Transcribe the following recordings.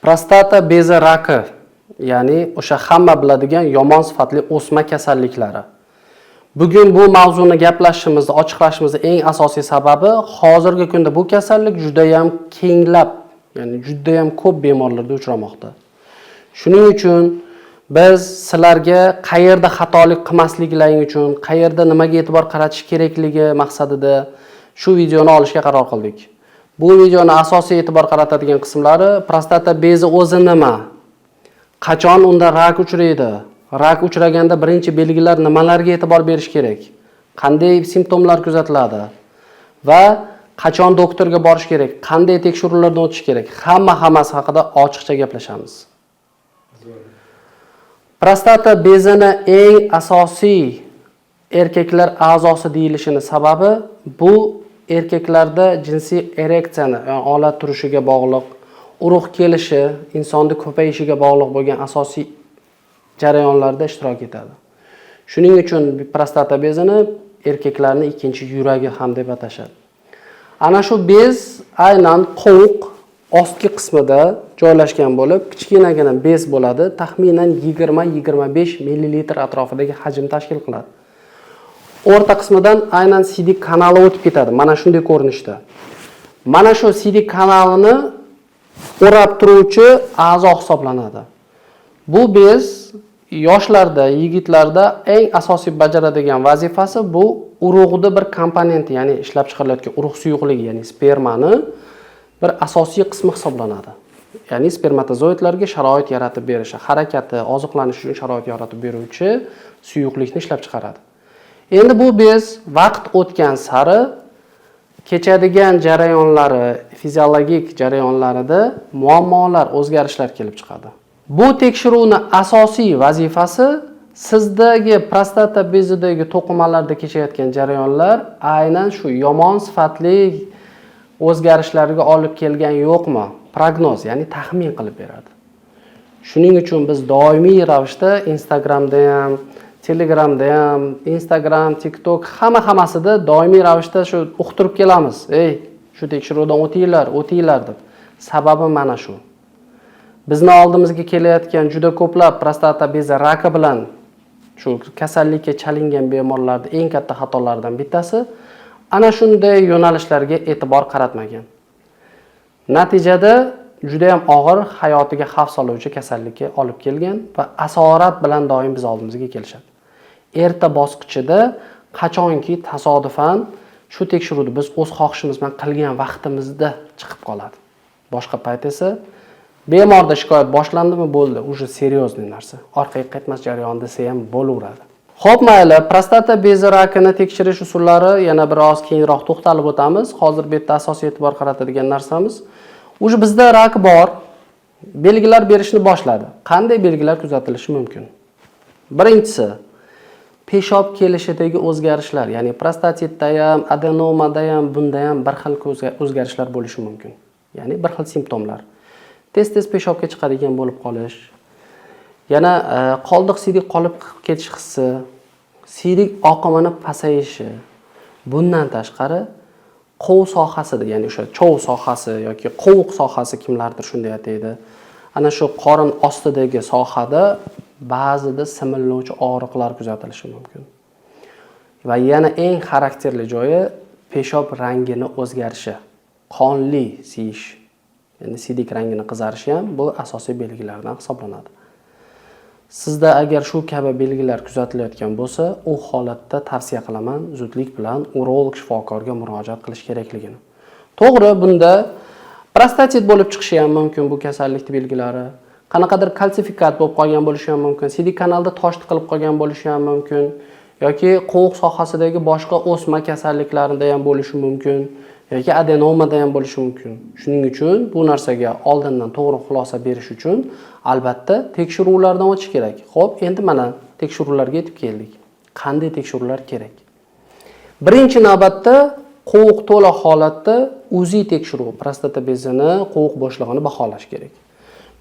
Prostata bezi raki, ya'ni o'sha hamma biladigan yomon sifatli o'sma kasalliklari. Bugun bu mavzuni gaplashishimizni, ochiqlashimizni eng asosiy sababi hozirgi kunda bu kasallik juda ham kenglab, ya'ni juda ham ko'p bemorlarda uchramoqda. Shuning uchun biz sizlarga qayerda xatolik qilmasliklaring uchun, qayerda nimaga e'tibor qaratish kerakligi maqsadida shu videoni olishga qaror qildik. Bu videoni asosiy e'tibor qaratadigan qismlari: prostata bezi o'zi nima? Qachon unda rak uchraydi? Rak uchraganda birinchi belgilar nimalarga e'tibor berish kerak? Qanday simptomlar kuzatiladi? Va qachon doktorga borish kerak? Qanday tekshiruvlardan o'tish kerak? Hamma hammasi haqida ochiqcha gaplashamiz. Prostata bezini eng asosiy erkaklar a'zosi deyilishini sababi bu erkaklarda jinsiy ereksiyani, ya'ni olat turishiga bog'liq, urug' kelishi, insonni ko'payishiga bog'liq bo'lgan asosiy jarayonlarda ishtirok etadi. Shuning uchun prostata bezini erkaklarning ikkinchi yuragi ham deb atashadi. Ana shu bez aynan qovuq ostki qismida joylashgan bo'lib, kichkinagina bez bo'ladi, taxminan 20-25 millilitr atrofidagi hajm tashkil qiladi. O'rta qismidan aynan siydik kanali o'tib ketadi, mana shunday ko'rinishda. Mana shu siydik kanalini o'rab turuvchi a'zo hisoblanadi. Bu bez yoshlarda, yigitlarda eng asosiy bajaradigan vazifasi bu urug'ni bir komponenti, ya'ni ishlab chiqarilayotgan urug' suyuqligi, ya'ni spermani bir asosiy qismi hisoblanadi. Ya'ni spermatozoidlarga sharoit yaratib berishi, harakati, oziqlanish uchun sharoit yaratib beruvchi suyuqlikni ishlab chiqaradi. Endi bu bez vaqt o'tgan sari kechadigan jarayonlari, fiziologik jarayonlarida muammolar, o'zgarishlar kelib chiqadi. Bu tekshiruvni asosiy vazifasi sizdagi prostata bezidagi to'qimalarda kechayotgan jarayonlar aynan shu yomon sifatli o'zgarishlarga olib kelgan yo'qmi, prognoz, ya'ni taxmin qilib beradi. Shuning uchun biz doimiy ravishda Instagramda ham, Telegramda ham, Instagram, TikTok, hamma hammasida doimiy ravishda shu uqtirib kelamiz. "Ey, shu tekshiruvdan o'tinglar, o'tinglar", deb. Sababi mana shu. Bizni oldimizga kelayotgan juda ko'plab prostata bezi raki bilan shu kasallikka chalingan bemorlarda eng katta xatolardan bittasi ana shunday yo'nalishlarga e'tibor qaratmagan. Natijada juda ham og'ir, hayotiga xavf soluvchi kasallikka olib kelgan va asorat bilan doim biz oldimizga kelishadi. Erta bosqichida, qachonki tasodifan shu tekshiruvni biz o'z xohishimiz bilan qilgan vaqtimizda chiqib qoladi. Boshqa payt esa bemorda shikoyat boshlandimi, bo'ldi, уже серьезный narsa. Orqaga qaytmas jarayon desa ham bo'laveradi. Xo'p, mayli, prostata bezi rakini tekshirish usullari yana biroz keyinroq to'xtalib o'tamiz. Hozir bu yerda asosiy e'tibor qaratadigan narsamiz: уже bizda rak bor, belgilar berishni boshladi. Qanday belgilar kuzatilishi mumkin? Birinchisi, peshob kelishidagi o'zgarishlar, ya'ni prostatitda ham, adenomada ham, bunda ham bir xil o'zgarishlar bo'lishi mumkin. Ya'ni bir xil simptomlar. Tez-tez peshobga chiqadigan bo'lib qolish, yana qoldiq siydik qolib ketish hissi, siydik oqimini pasayishi. Bundan tashqari qov sohasida, ya'ni o'sha chov sohasi yoki qovuq sohasi, kimlardir shunday ataydi. Ana shu qorin ostidagi sohada ba'zida simillovchi og'riqlar kuzatilishi mumkin. Va yana eng xarakterli joyi peshob rangini o'zgarishi, qonli siyish, ya'ni siydik rangini qizarishi ham bu asosiy belgilardan hisoblanadi. Sizda agar shu kabi belgilar kuzatilayotgan bo'lsa, u holatda tavsiya qilaman zudlik bilan urolog shifokorga murojaat qilish kerakligini. To'g'ri, bunda prostatit bo'lib chiqishi ham mumkin bu kasallikning belgilari. Qanaqadir kalsifikat bo'lib qolgan bo'lishi ham mumkin, siydik kanalda tosh tiqilib qolgan bo'lishi ham mumkin yoki qovuq sohasidagi boshqa o'sma kasalliklarida ham bo'lishi mumkin yoki adenomada ham bo'lishi mumkin. Shuning uchun bu narsaga oldindan to'g'ri xulosa berish uchun albatta tekshiruvlardan o'tish kerak. Xo'p, endi mana tekshiruvlarga yetib keldik. Qanday tekshiruvlar kerak? Birinchi navbatda qovuq to'la holatda UZI tekshiruvi, prostata bezini qovuq bo'shlig'ini baholash kerak.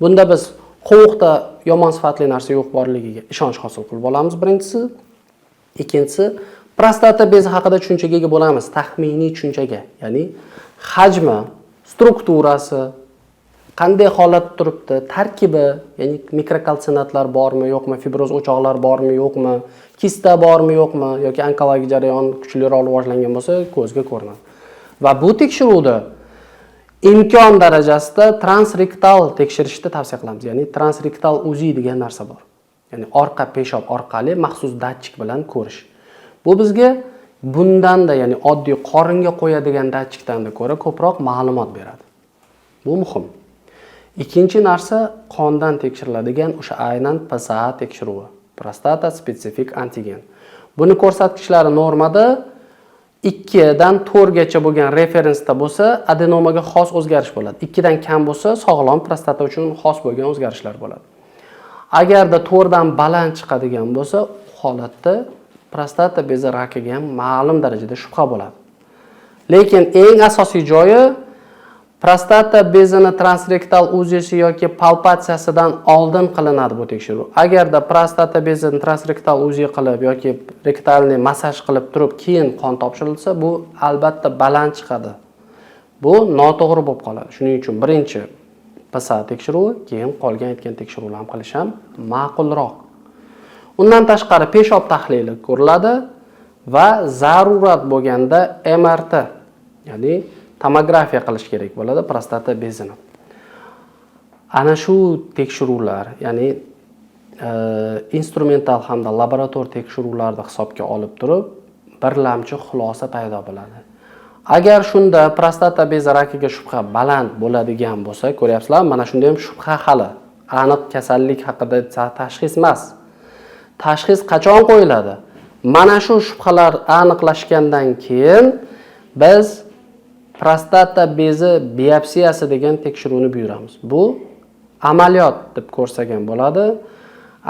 Bunda biz qovuqda yomon sifatli narsa yo'q borligiga ishonch hosil qilib olamiz birinchisi. Ikkinchisi, prostata bezi haqida tushunchaga ega bo'lamiz, taxminiy tushunchaga, ya'ni hajmi, strukturasi, Qanday holat turibdi, tarkibi, ya'ni mikrokalsinatlar bormi, yo'qmi, fibroz o'choqlar bormi, yo'qmi, kista bormi, yo'qmi yoki onkologik jarayon kuchliroq rivojlangan bo'lsa, ko'zga ko'rinadi. Va bu tekshiruvda imkon darajasida transrektal tekshirishni tavsiya qilamiz. Ya'ni transrektal UZI degan narsa bor. Ya'ni orqa peshob orqali maxsus datchik bilan ko'rish. Bu bizga bundanda, ya'ni oddiy qoringa qo'yadigan datchikdan ko'ra ko'proq ma'lumot beradi. Bu muhim. Ikkinchi narsa qondan tekshiriladigan o'sha aynan PSA tekshiruvi. Prostata spesifik antigen. Buni ko'rsatkichlari normada 2 dan 4 gacha bo'lgan referensda bo'lsa, adenomaga xos o'zgarish bo'ladi. 2 dan kam bo'lsa, sog'lom prostata uchun xos bo'lgan o'zgarishlar bo'ladi. Agarda 4 dan baland chiqadigan bo'lsa, u holatda prostata bezi rakiga ham ma'lum darajada shubha bo'ladi. Lekin eng asosiy joyi, prostata bezini transrektal UZIsi yoki palpatsiyasidan oldin qilinadi bu tekshiruv. Agarda prostata bezini transrektal UZI qilib yoki ректальный massaj qilib turib keyin qon topshirilsa, bu albatta baland chiqadi. Bu noto'g'ri bo'lib qoladi. Shuning uchun birinchi PSA tekshiruvi, keyin qolgan aytgan tekshiruvlarni qilish ham ma'qulroq. Undan tashqari peshob tahlili ko'riladi va zarurat bo'lganda MRT, ya'ni tomografiya qilish kerak bo'ladi prostata bezini. Ana shu tekshiruvlar, ya'ni instrumental hamda laborator tekshiruvlarni hisobga olib turib, birlamchi xulosa paydo bo'ladi. Agar shunda prostata bezi rakiga shubha baland bo'ladigan bo'lsa, ko'ryapsizlar, mana shunda ham shubha, hali aniq kasallik haqida tashxis emas. Tashxis qachon qo'yiladi? Mana shu shubhalar aniqlashgandan keyin biz prostata bezi biopsiyasi degan tekshiruvni buyuramiz. Bu amaliyot deb ko'rsak ham bo'ladi.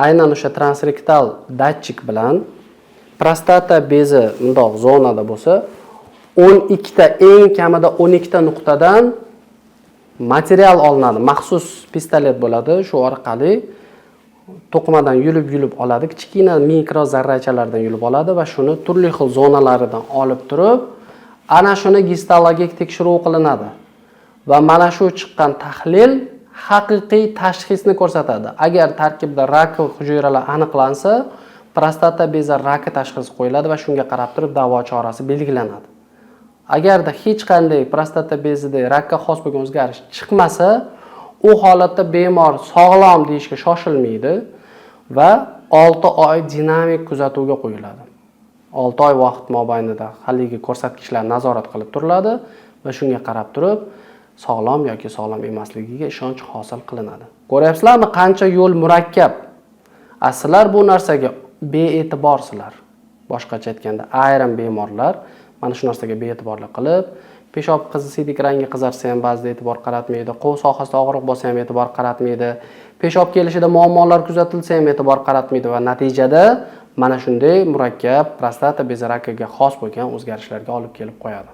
Aynan o'sha transrektal datchik bilan prostata bezi mundoq zonada bo'lsa, 12 ta, eng kamida 12 ta nuqtadan material olinadi. Maxsus pistolet bo'ladi, shu orqali to'qimadan yulib-yulib oladi, kichkina mikro zarrachalardan yulib oladi va shuni turli xil zonalaridan olib turib, ana shuni gistologik tekshiruv qilinadi. Va mana shu chiqqan tahlil haqiqiy tashxisni ko'rsatadi. Agar tarkibda rak hujayralar aniqlansa, prostata bezi raki tashxisi qo'yiladi va shunga qarab turib davo chorasi belgilanadi. Agarda hech qanday prostata bezida rakka xos bo'lgan o'zgarish chiqmasa, u holatda bemor sog'lom deyishga shoshilmaydi va 6 oy dinamik kuzatuvga qo'yiladi. 6 oy vaqt mobaynida haligi ko'rsatkichlar nazorat qilib turiladi va shunga qarab turib sog'lom yoki sog'lom emasligiga ishonch hosil qilinadi. Ko'ryapsizlarmi, qancha yo'l murakkab? A sizlar bu narsaga bee'tiborsizlar. Boshqacha aytganda, ayrim bemorlar mana shu narsaga bee'tiborlik qilib, peshob qizi siydik rangi qizarsa ham ba'zida e'tibor qaratmaydi, qo'l sohasida og'riq bo'lsa ham e'tibor qaratmaydi, peshob kelishida muammolar kuzatilsa ham e'tibor qaratmaydi va natijada mana shunday murakkab prostata bezi rakiga xos bo'lgan o'zgarishlarga olib kelib qo'yadi.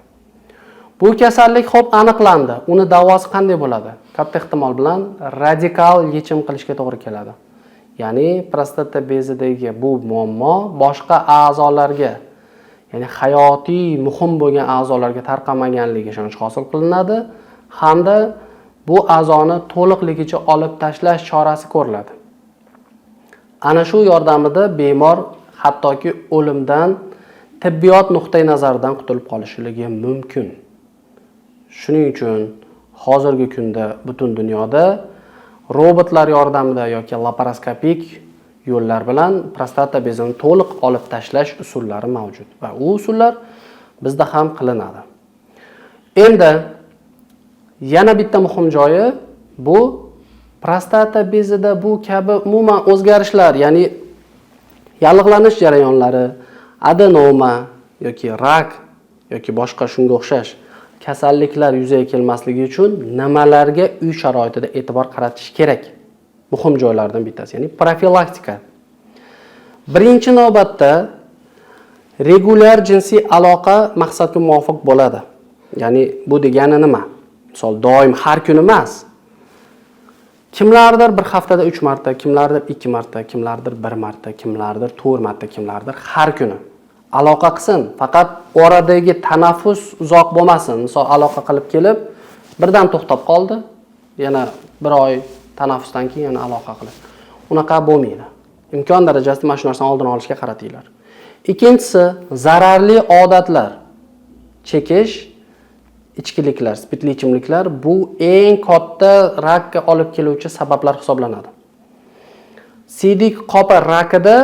Bu kasallik xo'p aniqlandi. Uni davosi qanday bo'ladi? Katta ehtimol bilan radikal yechim qilishga to'g'ri keladi. Ya'ni prostata bezidagi bu muammo boshqa a'zolarga, ya'ni hayotiy muhim bo'lgan a'zolarga tarqamaganligiga ishonch hosil qilinadi hamda bu a'zoni to'liqligicha olib tashlash chorasi ko'riladi. Ana shu yordamida bemor hattoki o'limdan tibbiyot nuqtai nazaridan qutulib qolishligi mumkin. Shuning uchun hozirgi kunda butun dunyoda robotlar yordamida yoki laparoskopik yo'llar bilan prostata bezini to'liq olib tashlash usullari mavjud va u usullar bizda ham qilinadi. Endi yana bitta muhim joyi, bu prostata bezida bu kabi umuman o'zgarishlar, ya'ni yallig'lanish jarayonlari, adenoma yoki rak yoki boshqa shunga o'xshash kasalliklar yuzaga kelmasligi uchun nimalarga uy sharoitida e'tibor qaratish kerak? Muhim joylardan bittasi, ya'ni profilaktika. Birinchi navbatda regulyar jinsiy aloqa maqsadga muvofiq bo'ladi. Ya'ni bu degani nima? Misol, doim har kuni emas. Kimlardir bir haftada 3 marta, kimlardir 2 marta, kimlardir 1 marta, kimlardir 4 marta, kimlardir har kuni aloqa qilsin. Faqat oradagi tanaffus uzoq bo'lmasin. Misol, aloqa qilib kelib, birdan to'xtab qoldi. Yana Bir oy tanaffusdan keyin yana aloqa qilish. Unaqa bo'lmaydi. Imkon darajasida mana shu narsani oldini olishga qaratinglar. Ikkinchisi, zararli odatlar. Chekish, ichkiliklar, spirtli ichimliklar bu eng katta rakka olib keluvchi sabablar hisoblanadi. Siydik qopi rakida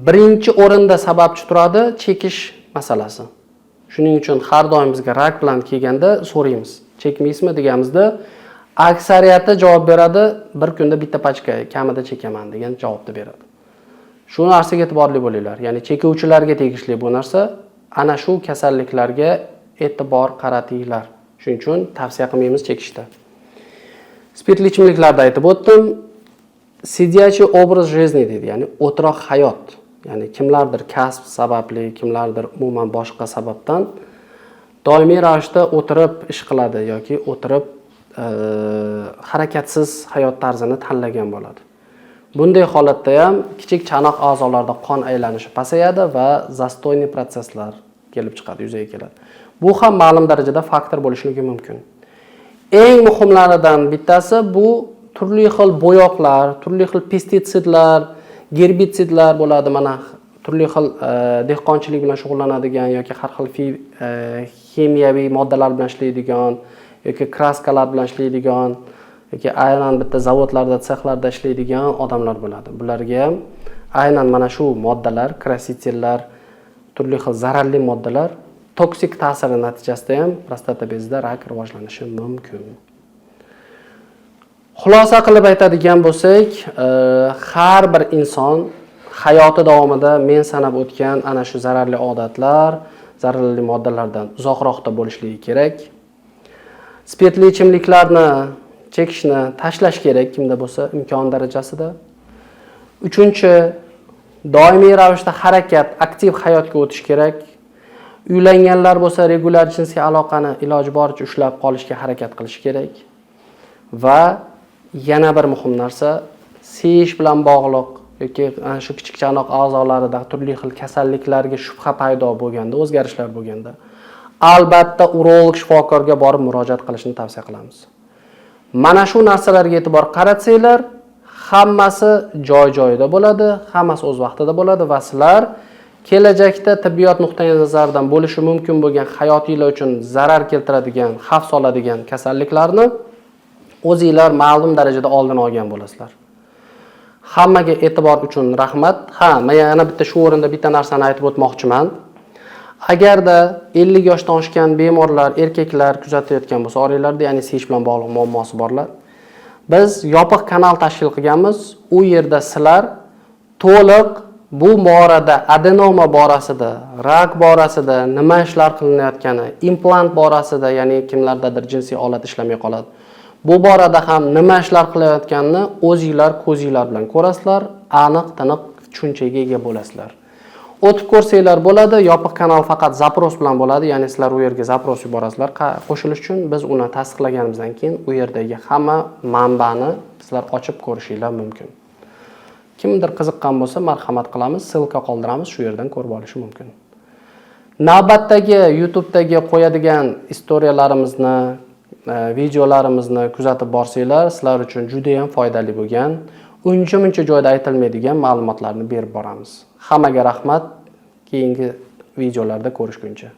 birinchi o'rinda sababchi turadi chekish masalasi. Shuning uchun har doim bizga rak bilan kelganda so'raymiz. Chekmaysizmi deganimizda aksariyati javob beradi, bir kunda bitta pachka kamida chekaman degan javobni beradi. Shu narsaga e'tiborli bo'linglar. Ya'ni chekuvchilarga tegishli bu narsa, ana shu kasalliklarga e'tibor qaratinglar. Shuning uchun tavsiya qilmaymiz chekishda. Spirtli ichimliklarni aytib o'tdim. Сидячий образ жизни deydi, ya'ni o'tiroq hayot. Ya'ni kimlardir kasb sababli, kimlardir umuman boshqa sababdan doimiy ravishda o'tirib ish qiladi yoki o'tirib harakatsiz hayot tarzini tanlagan bo'ladi. Bunday holatda ham kichik chanoq a'zolarda qon aylanishi pasayadi va застойный protsesslar kelib chiqadi, yuzaga keladi. Bu ham ma'lum darajada faktor bo'lishligi mumkin. Eng muhimlaridan bittasi bu turli xil bo'yoqlar, turli xil pestitsidlar, gerbitsidlar bo'ladi. Mana turli xil dehqonchilik bilan shug'ullanadigan yoki har xil ximiyaviy moddalar bilan ishlaydigan yoki kraskalar bilan ishlaydigan yoki aynan bitta zavodlarda, sexlarda ishlaydigan odamlar bo'ladi. Bularga ham aynan mana shu moddalar, краситель lar, turli xil zararli moddalar toksik ta'siri natijasida ham prostata bezida rak rivojlanishi mumkin. Xulosa qilib aytadigan bo'lsak, har bir inson hayoti davomida men sanab o'tgan ana shu zararli odatlar, zararli moddalardan uzoqroqda bo'lishligi kerak. Spirtli ichimliklarni chekishni tashlash kerak kimda bo'lsa imkon darajasida. Uchinchi, doimiy ravishda harakat, aktiv hayotga o'tish kerak. Uylanganlar bo'lsa regulyar jinsiy aloqani iloji boricha ushlab qolishga harakat qilish kerak. Va yana bir muhim narsa, seyish bilan bog'liq yoki ana shu kichik chanoq a'zolarida turli xil kasalliklarga shubha paydo bo'lganda, o'zgarishlar bo'lganda, albatta urolog shifokorga borib murojaat qilishni tavsiya qilamiz. Mana shu narsalarga e'tibor qaratsanglar, hammasi joy-joyida bo'ladi, hammasi o'z vaqtida bo'ladi va sizlar kelajakda tibbiyot nuqtai nazaridan bo'lishi mumkin bo'lgan hayotinglar uchun zarar keltiradigan, xavf soladigan kasalliklarni o'zinglar ma'lum darajada oldini olgan bo'lasizlar. Hammaga e'tibor uchun rahmat. Ha, men yana bitta shu o'rinda bitta narsani aytib o'tmoqchiman. Agarda 50 yoshdan oshgan bemorlar, erkaklar kuzatayotgan bo'lsa, oranglarda, ya'ni seyish bilan bog'liq muammosi borlar, biz yopiq kanal tashkil qilganmiz. U yerda sizlar to'liq bu borada, adenoma borasida, rak borasida nima ishlar qilinayotgani, implant borasida, ya'ni kimlardadir jinsiy olat ishlamay qoladi. Bu borada ham nima ishlar qilayotganini o'zinglar ko'zinglar bilan ko'rasizlar, aniq, tiniq tushunchaga ega bo'lasizlar. O'tib ko'rsanglar bo'ladi. Yopiq kanal faqat запрос bilan bo'ladi, ya'ni sizlar u yerga запрос yuborasizlar qo'shilish uchun. Biz uni tasdiqlaganimizdan keyin u yerdagi hamma manbani sizlar ochib ko'rishinglar mumkin. Kimdir qiziqqan bo'lsa, marhamat qilamiz, ссылка qoldiramiz, shu yerdan ko'rib olishi mumkin. Navbatdagi YouTube'dagi qo'yadigan история larimizni, videolarimizni kuzatib borsanglar, sizlar uchun juda ham foydali bo'lgan, uncha muncha joyda aytilmaydigan ma'lumotlarni berib boramiz. Hammaga rahmat. Keyingi videolarda ko'rishguncha.